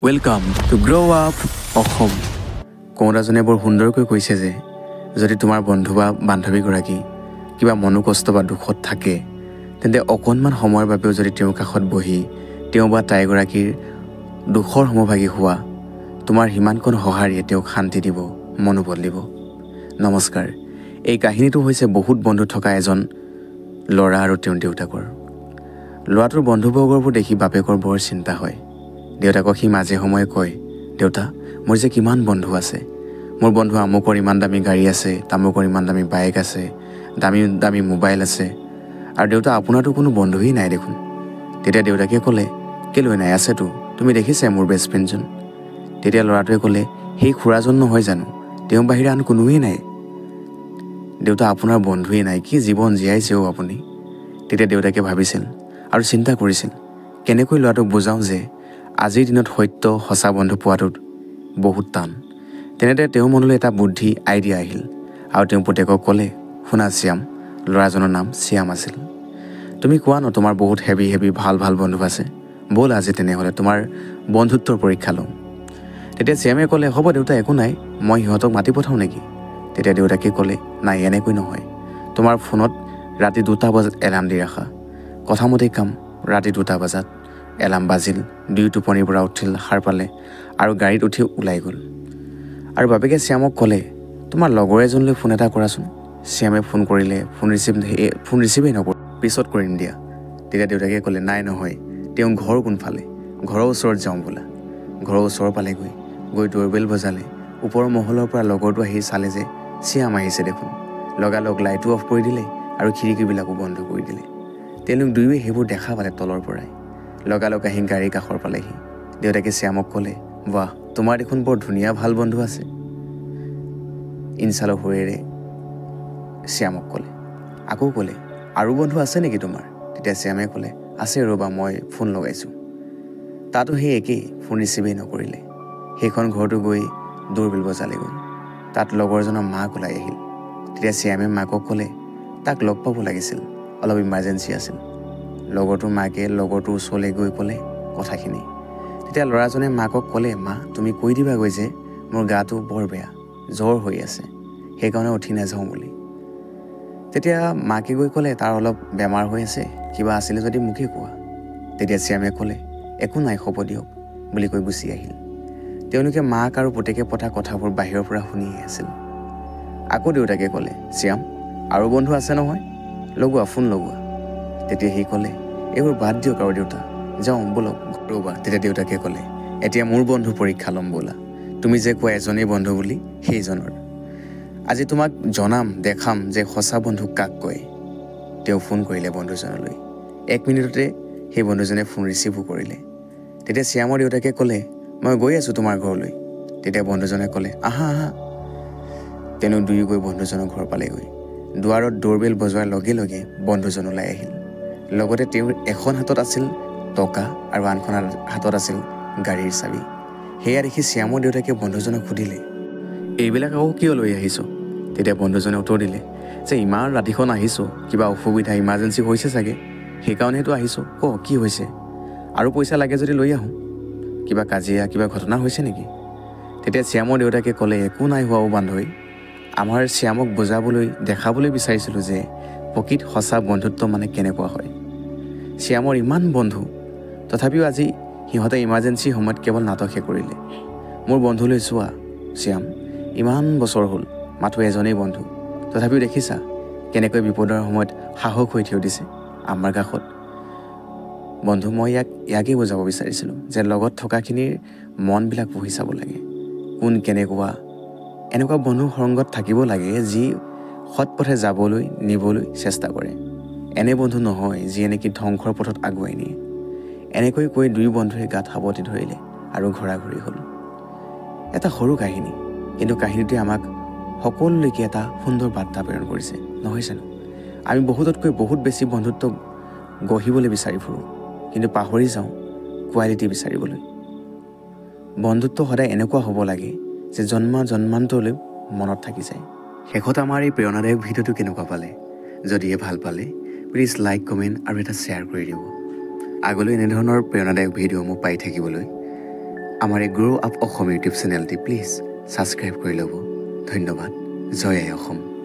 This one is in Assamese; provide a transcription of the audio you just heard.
Welcome to grow up Assam. কওঁতাজনে বৰ সুন্দৰকৈ কৈছে যে যদি তোমাৰ বন্ধু বা বান্ধৱীগৰাকী কিবা মনোকষ্ট বা দুখত থাকে, তেন্তে অকণমান সময়ৰ বাবেও যদি তেওঁৰ কাষত বহি তেওঁ বা তাইগৰাকীৰ দুখৰ সমভাগী হোৱা, তোমাৰ সিমানকণ সঁহাৰিয়ে তেওঁক শান্তি দিব, মনো বদলিব। নমস্কাৰ। এই কাহিনীটো হৈছে বহুত বন্ধু থকা এজন ল'ৰা আৰু তেওঁৰ দেউতাকৰ। ল'ৰাটোৰ বন্ধুবৰ্গবোৰ দেখি বাপেকৰ বৰ চিন্তা হয়। দেউতাকক সি মাজে সময়ে কয়, দেউতা, মোৰ যে কিমান বন্ধু আছে, মোৰ বন্ধু আমুকৰ ইমান দামী গাড়ী আছে, তামুকৰ ইমান দামী বাইক আছে, দামী দামী মোবাইল আছে, আৰু দেউতা আপোনাৰতো কোনো বন্ধুৱেই নাই দেখোন। তেতিয়া দেউতাকে ক'লে, কেলৈ নাই, আছেতো, তুমি দেখিছা মোৰ বেষ্ট ফ্ৰেণ্ডজন। তেতিয়া ল'ৰাটোৱে ক'লে, সেই খুৰাজন নহয় জানো, তেওঁৰ বাহিৰে আন কোনোৱেই নাই। দেউতা, আপোনাৰ বন্ধুৱেই নাই, কি জীৱন জীয়াইছে অ' আপুনি। তেতিয়া দেউতাকে ভাবিছিল আৰু চিন্তা কৰিছিল, কেনেকৈ ল'ৰাটোক বুজাওঁ যে আজিৰ দিনত সত্য সঁচা বন্ধু পোৱাটো বহুত টান। তেনেতে তেওঁৰ মনলৈ এটা বুদ্ধি, আইডিয়া আহিল আৰু তেওঁ পুতেকক ক'লে, শুনা শ্যাম, ল'ৰাজনৰ নাম শ্যাম আছিল, তুমি কোৱা ন তোমাৰ বহুত হেভি হেভি ভাল ভাল বন্ধু আছে, ব'ল আজি তেনেহ'লে তোমাৰ বন্ধুত্বৰ পৰীক্ষা লওঁ। তেতিয়া শ্যামে ক'লে, হ'ব দেউতা, একো নাই, মই সিহঁতক মাতি পঠাওঁ নেকি? তেতিয়া দেউতাকে ক'লে, নাই, এনেকৈ নহয়, তোমাৰ ফোনত ৰাতি 2টা বজাত এলাৰ্ম দি ৰাখা। কথামতেই কাম, ৰাতি 2টা বজাত এলাৰ্ম বাজিল, দুয়ো টোপনিৰ পৰা উঠিল, সাৰ পালে আৰু গাড়ীত উঠি ওলাই গ'ল। আৰু বাপেকে শ্যামক ক'লে, তোমাৰ লগৰ এজনলৈ ফোন এটা কৰাচোন। শ্যামে ফোন কৰিলে, ফোন ৰিচিভেই নকৰে, পিছত কৰিম দিয়া। তেতিয়া দেউতাকে ক'লে, নাই নহয়, তেওঁ ঘৰ কোনফালে, ঘৰৰ ওচৰত যাওঁ বোলা। ঘৰৰ ওচৰ পালেগৈ, গৈ ডোৰবেল বজালে। ওপৰৰ মহলৰ পৰা লগৰটো আহি চালে যে শ্যাম আহিছে দেখোন। লগালগ লাইটো অফ কৰি দিলে আৰু খিৰিকীবিলাকো বন্ধ কৰি দিলে। তেওঁলোক দুয়োৱে সেইবোৰ দেখা পালে তলৰ পৰাই। লগালগ আহি গাড়ীৰ কাষৰ পালেহি। দেউতাকে শ্যামক ক'লে, বাহ, তোমাৰ দেখোন বৰ ধুনীয়া ভাল বন্ধু আছে। ইনচালৰ সুৰেৰে শ্যামক ক'লে। আকৌ ক'লে, আৰু বন্ধু আছে নেকি তোমাৰ? তেতিয়া শ্যামে ক'লে, আছে ৰ'বা, মই ফোন লগাইছোঁ। তাতো সেই একেই, ফোন ৰিচিভেই নকৰিলে। সেইখন ঘৰতো গৈ দৌৰবিল বজালেগৈ। তাত লগৰজনৰ মাক ওলাই আহিল। তেতিয়া শ্যামে মাকক ক'লে, তাক লগ পাব লাগিছিল, অলপ ইমাৰ্জেঞ্চি আছিল। লগৰটোৰ মাকে লগৰটোৰ ওচৰলৈ গৈ ক'লে কথাখিনি। তেতিয়া ল'ৰাজনে মাকক ক'লে, মা, তুমি কৈ দিবাগৈ যে মোৰ গাটো বৰ বেয়া, জ্বৰ হৈ আছে, সেইকাৰণে উঠি নাযাওঁ বুলি। তেতিয়া মাকে গৈ ক'লে, তাৰ অলপ বেমাৰ হৈ আছে, কিবা আছিলে যদি মোকে কোৱা। তেতিয়া শ্যামে ক'লে, একো নাই, হ'ব দিয়ক বুলি কৈ গুচি আহিল। তেওঁলোকে মাক আৰু পুতেকে পতা কথাবোৰ বাহিৰৰ পৰা শুনিয়ে আছিল। আকৌ দেউতাকে ক'লে, শ্যাম, আৰু বন্ধু আছে নহয়, লগোৱা, ফোন লগোৱা। তেতিয়া সি ক'লে, এইবোৰ বাদ দিয়ক আৰু দেউতা, যাওঁ ব'লক ৰ'বা। তেতিয়া দেউতাকে ক'লে, এতিয়া মোৰ বন্ধু পৰীক্ষা ল'ম ব'লা, তুমি যে কোৱা এজনেই বন্ধু বুলি, সেইজনৰ আজি তোমাক জনাম, দেখাম যে সঁচা বন্ধু কাক কয়। তেওঁ ফোন কৰিলে বন্ধুজনলৈ। 1 মিনিটতে সেই বন্ধুজনে ফোন ৰিচিভো কৰিলে। তেতিয়া শ্যামৰ দেউতাকে ক'লে, মই গৈ আছোঁ তোমাৰ ঘৰলৈ। তেতিয়া বন্ধুজনে ক'লে, আহা আহা। তেওঁলোক দুয়ো গৈ বন্ধুজনৰ ঘৰ পালেগৈ। দুৱাৰত ডোৰবেল বজোৱাৰ লগে লগে বন্ধুজন ওলাই আহিল। লগতে তেওঁৰ এখন হাতত আছিল টকা আৰু আনখন হাতত আছিল গাড়ীৰ চাবি। সেয়া দেখি শ্যামৰ দেউতাকে বন্ধুজনক সুধিলে, এইবিলাক আকৌ কিয় লৈ আহিছ? তেতিয়া বন্ধুজনে উত্তৰ দিলে যে ইমান ৰাতিখন আহিছোঁ, কিবা অসুবিধা, ইমাৰ্জেঞ্চি হৈছে চাগে, সেইকাৰণেতো আহিছোঁ। ক, কি হৈছে? আৰু পইচা লাগে যদি লৈ আহোঁ। কিবা কাজিয়া, কিবা ঘটনা হৈছে নেকি? তেতিয়া শ্যামৰ দেউতাকে ক'লে, একো নাই হোৱাও বান্ধৈ, আমাৰ শ্যামক বুজাবলৈ, দেখাবলৈ বিচাৰিছিলোঁ যে প্ৰকৃত সঁচা বন্ধুত্ব মানে কেনেকুৱা হয়। শ্যামৰ ইমান বন্ধু, তথাপিও আজি সিহঁতে ইমাৰ্জেঞ্চিৰ সময়ত কেৱল নাটকহে কৰিলে। মোৰ বন্ধুলৈ চোৱা শ্যাম, ইমান বছৰ হ'ল, মাথো এজনেই বন্ধু, তথাপিও দেখিছা কেনেকৈ বিপদৰ সময়ত সাহস হৈ থিয় দিছে আমাৰ কাষত। বন্ধু, মই ইয়াকেই বুজাব বিচাৰিছিলোঁ যে লগত থকাখিনিৰ মনবিলাক পঢ়ি চাব লাগে, কোন কেনেকুৱা। এনেকুৱা বন্ধু সংগত থাকিব লাগে যি সৎ পথে যাবলৈ, নিবলৈ চেষ্টা কৰে। এনে বন্ধু নহয় যিয়ে নেকি ধ্বংসৰ পথত আগুৱাই নিয়ে। এনেকৈ কৈ দুয়ো বন্ধুৱে গাত সাৱটি ধৰিলে আৰু ঘৰাঘৰি হ'ল। এটা সৰু কাহিনী, কিন্তু কাহিনীটোৱে আমাক সকলোলৈকে এটা সুন্দৰ বাৰ্তা প্ৰেৰণ কৰিছে, নহয় জানো? আমি বহুততকৈ বহুত বেছি বন্ধুত্ব গঢ়িবলৈ বিচাৰি ফুৰোঁ, কিন্তু পাহৰি যাওঁ কোৱালিটি বিচাৰিবলৈ। বন্ধুত্ব সদায় এনেকুৱা হ'ব লাগে যে জন্ম জন্মান্তৰলৈ মনত থাকি যায়। শেষত আমাৰ এই প্ৰেৰণাদায়ক ভিডিঅ'টো কেনেকুৱা পালে? যদিহে ভাল পালে প্লিজ লাইক, কমেণ্ট আৰু এটা শ্বেয়াৰ কৰি দিব। আগলৈ এনেধৰণৰ প্ৰেৰণাদায়ক ভিডিঅ'সমূহ পাই থাকিবলৈ আমাৰ এই গ্ৰ' আপ অসম ইউটিউব চেনেলটি প্লিজ ছাবস্ক্ৰাইব কৰি ল'ব। ধন্যবাদ। জয় আই অসম।